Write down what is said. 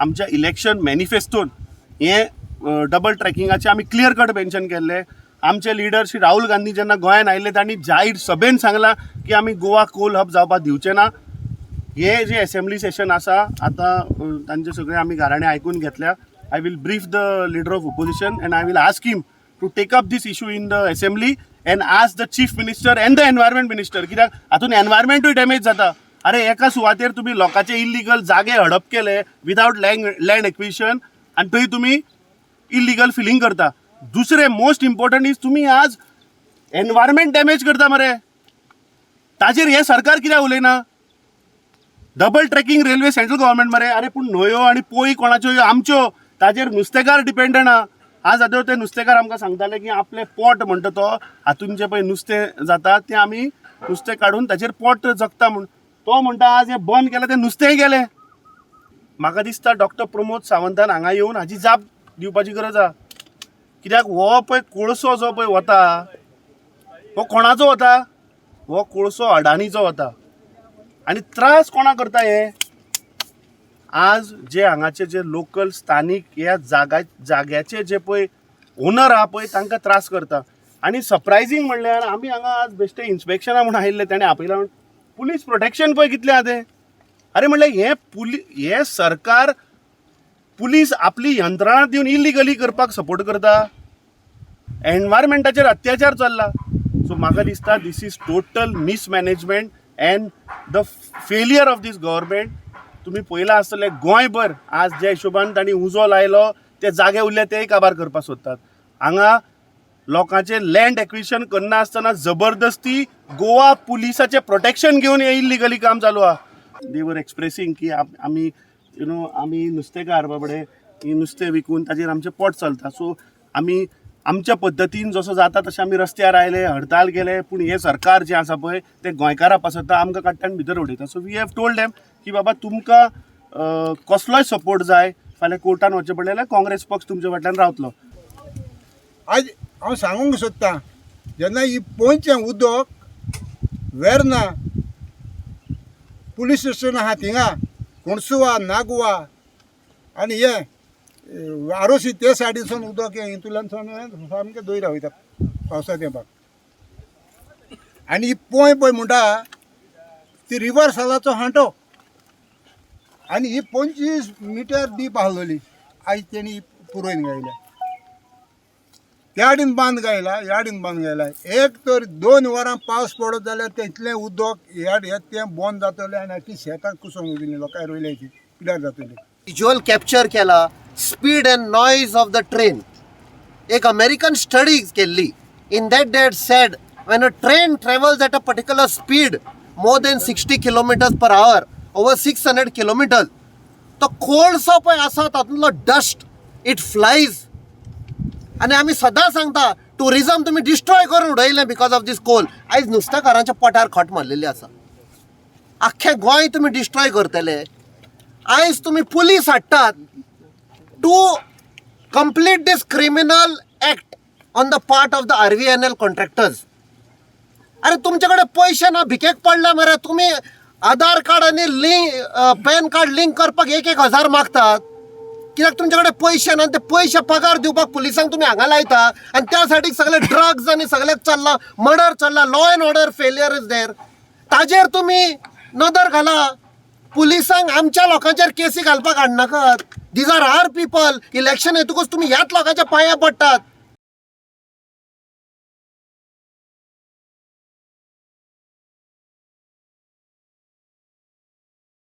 आमच्या इलेक्शन मॅनिफेस्टोन हें डबल ट्रॅकिंगाचें आमी क्लियर कट मेन्शन केल्लें. आमचे लिडर श्री राहुल गांधी जेन्ना गोंयांत आयिल्ले, तांणी जाहीर सभेन सांगलां की आमी गोवा कोल हब जावपाक दिवचे ना. हे जे एसेंब्ली सेशन आसा आतां, तांचे सगळे आमी गाराणे आयकून घेतल्या. I will brief the Leader of Opposition and I will ask him to take up this issue in the assembly and ask the Chief Minister and the Environment Minister, कित्याक हातून एनवायरमेंटूय डॅमेज जाता. अरे, एका सुवातेर तुमी लोकांचे इल्लिगल जागे हडप केले विदावट लँड एक्विजिशन आनी थंय तुमी इल्लिगल फिलिंग करता. दुसरें, मोस्ट इम्पॉर्टंट is, तुमी आज एनवायरमेंट डॅमेज करता मरे. ताजेर हें सरकार कित्याक उलयना? Double tracking railway central government मरे. अरे, पूण न्हंयो आनी पोळी कोणाच्यो ह्यो? आमच्यो. ताजेर नुस्तेकार डिपेंडंट आहा. आज आतां ते नुस्तेकार आमकां सांगताले की आपलें पोट म्हणटा तो हातून जें पळय नुस्तें जाता, तें आमी नुस्तें काडून ताचेर पोट जगता म्हूण. तो म्हणटा, आज हें बंद केलें, तें नुस्तेंय गेलें. म्हाका दिसता, डॉक्टर प्रमोद सावंतान हांगा येवन हाजी जाप दिवपाची गरज आहा, कित्याक हो पळय कोळसो जो पळय वता, हो कोणाचो वता? हो कोळसो अडाणीचो वता. आनी त्रास कोणा करता हे? आज जे हांगाचे जे लोकल स्थानीक ह्या जाग्याचे जे पळय ओनर आहा पळय, तांकां त्रास करता. आनी सरप्रायझींग म्हणल्यार, आमी हांगा आज बेश्टे इन्स्पेक्शना म्हूण आयिल्ले, ताणें आपयला म्हूण, पुलीस प्रोटेक्शन पळय कितलें आहा तें. अरे, म्हणल्यार हे सरकार पुलीस आपली यंत्रणा दिवन इलिगली करपाक सपोर्ट करता. एनवायरमेंटाचेर अत्याचार चल्ला. सो म्हाका दिसता, this is total mismanagement and the failure of this government. तुमी पळयलां आसतलें, गोंयभर आज ज्या हिशोबान तांणी उजो लायलो, ते जागे उरले तेय काबार करपाक सोदतात. हांगा लोकांचे लँड एक्विजिशन करना आसतना जबरदस्ती गोवा पुलिसाचें प्रोटेक्शन घेवन हें इल्लिगली काम चालू आहा. दे वर एक्सप्रेसिंग की आमी you know आमी नुस्तेकार बाबडे, ही नुस्तें विकून ताजेर आमचें पोट चलता. सो आमी आमच्या पद्दतीन जसो जाता तशें आमी रस्त्यार आयले, हडताल केले, पूण हें सरकार जें आसा पळय, तें गोंयकारा पासत आमकां काडटा आनी भितर उडयता. So we have told them की बाबा, तुमकां कसलोय सपोर्ट जाय, फाल्यां कोर्टान वचचें पडलें जाल्यार काँग्रेस पक्ष तुमच्या फाटल्यान रावतलो. आज हांव सांगूंक सोदतां, जेन्ना ही पोंयचें उदक वेर्ना पुलीस स्टेशन आहा थिंगा, कोणसुवा, नागवा आनी हे आरोसी ते सायडीसून उदक हें हितूंतल्यान सामकें दोयरा वयता पावसा तेंपाक. आनी ही पोंय पळय म्हणटा ती रिवर सालाचो हांटो आनी ही 25 मिटर डीप आहलोली. आयज तेणी पुरोयन गायल्या, त्या आडीन बांद गायला, ह्या आडीन बांद गायला. एक तर 2 वरां पावस पडत जाल्यार तेतलें उदक ह्या हें तें बंद जातलें आनी आख्खी शेतां कुसोंक वयतलीं, लोकांक रोयल्या ती पिड्यार जातली. विज्युअल कॅप्चर केला speed and noise of the train. एक अमेरिकन स्टडी केल्ली. In that they said, when a train travels at a particular speed, more than 60 kilometers per hour, over 600 kilometers, तो कोळसो पळय आसा, तातूंतलो डस्ट, it flies. आनी आमी सदां सांगता, टुरिजम तुमी डिस्ट्रॉय करून उडयलें because of these Coal. आयज नुस्तेकारांच्या पोटार खट मारलेली आसा. आख्खें गोंय तुमी डिस्ट्रॉय करतले. आयज तुमी पुलीस हाडटात to complete this criminal act on the part of the RVNL contractors. अरे, तुमचे कडेन पयशे ना, भिकेक पडल्या मरे तुमी. आधार कार्ड आनी लिंक, पॅन कार्ड लिंक करपाक एक एक हजार मागतात, कित्याक तुमचे कडेन पयशे ना. ते पयशे पगार दिवपाक पुलिसांक तुमी हांगा लायता आनी त्या सायडीक सगळे ड्रग्ज आनी सगळें चल्लां, मर्डर चल्ला, law and order failure is there. ताजेर तुमी नदर घाला. पुलिसांक आमच्या लोकांचेर केसी घालपाक हाडनाकात. These are our people. Election येतकूच तुमी ह्याच लोकांच्या पांया पडटात.